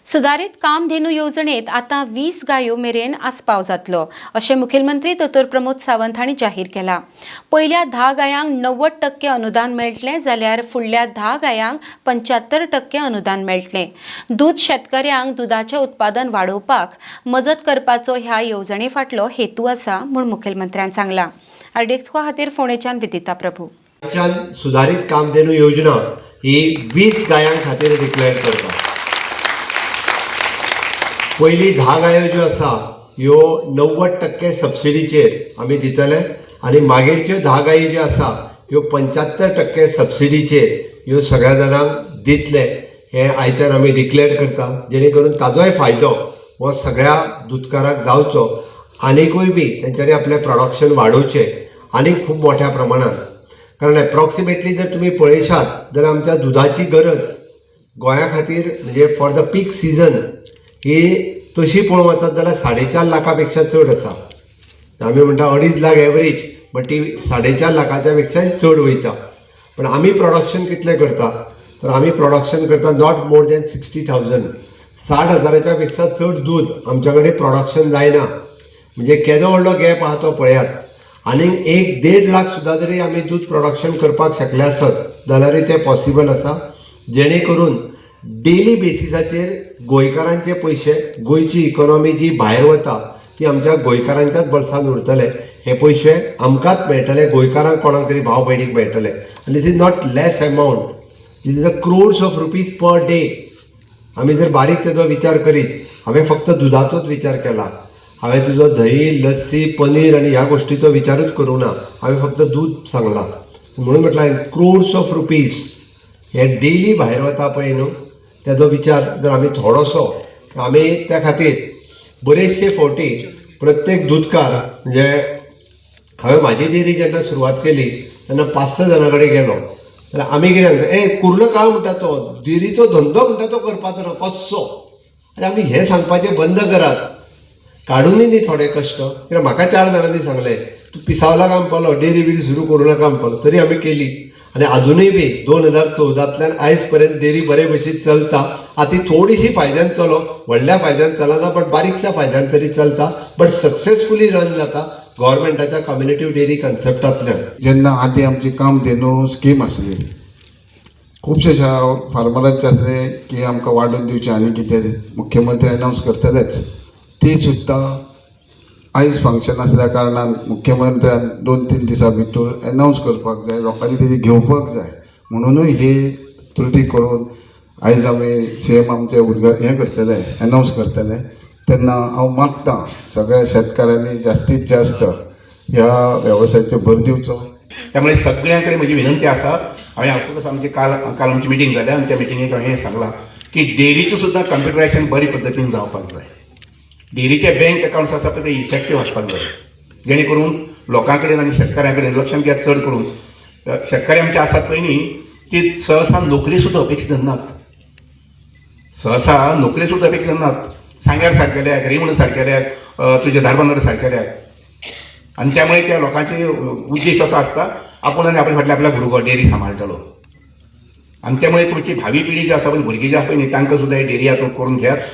सुदारीत कामधेनू येवजणेत आतां 20 गायो मेरेन आस्पाव जातलो अशें मुखेलमंत्री दोतोर प्रमोद सावंत हांणी जाहीर केलां. पयल्या 10 गायांक 90% अनुदान मेळटलें, जाल्यार फुडल्या 10 गायांक 75% अनुदान मेळटलें. दूद शेतकऱ्यांक दुदाचें उत्पादन वाडोवपाक मजत करपाचो ह्या येवजणे फाटलो हेतू आसा म्हूण मुखेलमंत्र्यान सांगलां. आरडीएक्सको खातीर फोंडेच्यान विदिता प्रभू. गोंयच्यान सुदारीत कामधेनू योजना ही 20 गायां खातीर डिक्लेअर करता. पयली 10 गायो ज्यो आसा ह्यो 90% सबसिडीचेर आमी दितले आनी मागीरच्यो 10 गायी ज्यो आसा ह्यो 75% सबसिडीचेर ह्यो सगळ्या जाणांक दितले, हें आयच्यान आमी डिक्लेअर करता, जेणे करून ताजोय फायदो हो सगळ्या दुदकाराक जावचो आनीकूय बी तेंच्यांनी आपलें प्रोडक्शन वाडोवचें आनी खूब मोठ्या प्रमाणात. कारण एप्रॉक्सिमेटली जर तुमी पळयशात जाल्यार आमच्या दुदाची गरज गोंया खातीर, म्हणजे फॉर the peak season, ही तशी पळोवंक वचत जाल्यार 4.5 लाखा पेक्षा चड आसा. आमी म्हणटा 2.5 लाख एवरेज, बट ती 4.5 लाखाच्या पेक्षाय चड वयता. पण आमी प्रोडक्शन कितलें करता? तर आमी प्रोडक्शन करता not more than 60,000. 60 हजाराच्या पेक्षा चड दूद आमच्या कडेन प्रोडक्शन जायना. म्हणजे केदो व्हडलो गॅप आहा तो पळयात. आनी एक 1.5 लाख सुद्दां जरी आमी दूद प्रोडक्शन करपाक शकले आसत जाल्यारूय तें पॉसिबल आसा, जेणे करून डेली बेसिसाचेर गोंयकारांचे पयशे, गोंयची इकॉनॉमी जी भायर वता ती आमच्या गोंयकारांच्याच बल्सान उरतले. हे पयशे आमकांच मेळटले, गोंयकारांक, कोणाक तरी भाव भयणीक मेळटले. आनी this is not less amount, this is a crores of rupees per day. आमी जर बारीक तेजो विचार करीत, हांवें फक्त दुदाचोच विचार केला, हांवें तुजो दही, लस्सी, पनीर आनी ह्या गोश्टीचो विचारूच करूंक ना. हांवें फक्त दूद सांगलां. म्हणून म्हटलां, क्रोर्स ऑफ रुपीज हे डेली भायर वता पळय न्हू, तेजो विचार जर आमी थोडोसो आमी त्या खातीर बरेचशे फावटी प्रत्येक दुदकार, म्हणजे हांवें म्हाजी डेरी जेन्ना सुरवात केली तेन्ना पांच स जाणां कडेन गेलो जाल्यार आमी कितें सांगता, "ए, करूं नाका," म्हणटा, "तो डेरीचो धंदो," म्हणटा, "तो करपाचो ना कसो." अरे, आमी हें सांगपाचें बंद करात. काडुनूय न्ही थोडे कश्ट. कित्याक म्हाका चार जाणांनी सांगलें, "तूं पिसावला काय म्हणपालो, डेरी बिरी सुरू करूं नाका" म्हणपालो. तरी आमी केली आनी आजुनूय बी 2014तल्यान आयज पर्यंत डेरी बरे भशेन चलता. आतां ती थोडीशी फायद्यान चलो, व्हडल्या फायद्यान चलना, बट बारीकशा फायद्यान तरी चलता, बट सक्सेसफुली रन जाता गव्हर्मेंटाच्या कम्युनिटी डेरी कन्सेप्टांतल्यान. जेन्ना आदी आमची कामधेनू स्कीम आसली, खुबशे फार्मरांचे आसले की आमकां वाडोवन दिवचें आनी कितें मुख्यमंत्री अनावन्स करतलेच. ती सुद्दां आयज फंक्शन आसल्या कारणान मुख्यमंत्र्यान 2-3 दिसां भितर एनावन्स करपाक जाय, लोकांनी तेजी घेवपाक जाय, म्हणुनूय ही त्रुटी करून आयज आमी सीएम आमचे उद्घाटन हें करतले, एनावन्स करतले. तेन्ना हांव मागता, सगळ्या शेतकारांनी जास्तीत जास्त ह्या वेवसायाचेर भर दिवचो. त्यामुळे सगळ्यां कडेन म्हजी विनंती आसा. हांवें ऑफकोर्स आमची काल काल आमची मिटींग जाल्या आनी त्या मिटिंगेक हांवें हें सांगलां की डेरीचें सुद्दां कंप्युटरायझेशन बरी पद्दतीन जावपाक जाय. डेरीचे बँक अकावंट्स आसा पळय, ते इफेक्टीव आसपाक जाय, जेणे करून लोकां कडेन आनी शेतकाऱ्यां कडेन, लक्षांत घेयात, चड करून शेतकरी आमचे आसात पळय न्ही, ती सहसा नोकरी सुद्दां अपेक्षीत धरनात, सहसा नोकरी सुद्दां अपेक्षीत धरनात. सांग्यार सारकेल्याक, रिवण सारकेल्याक, तुज्या धारबांदोडा सारकेल्याक. आनी त्यामुळे त्या लोकांचे उद्देश असो आसता, आपूण आनी आपल्या फाटल्या आपल्या भुरगो डेअरी सांबाळटलो. आनी त्यामुळे तुमची भावी पिढी जी आसा पळय, भुरगीं जी आसा पळय न्ही, तांकां सुद्दां ही डेअरी हातूंत करून घेयात.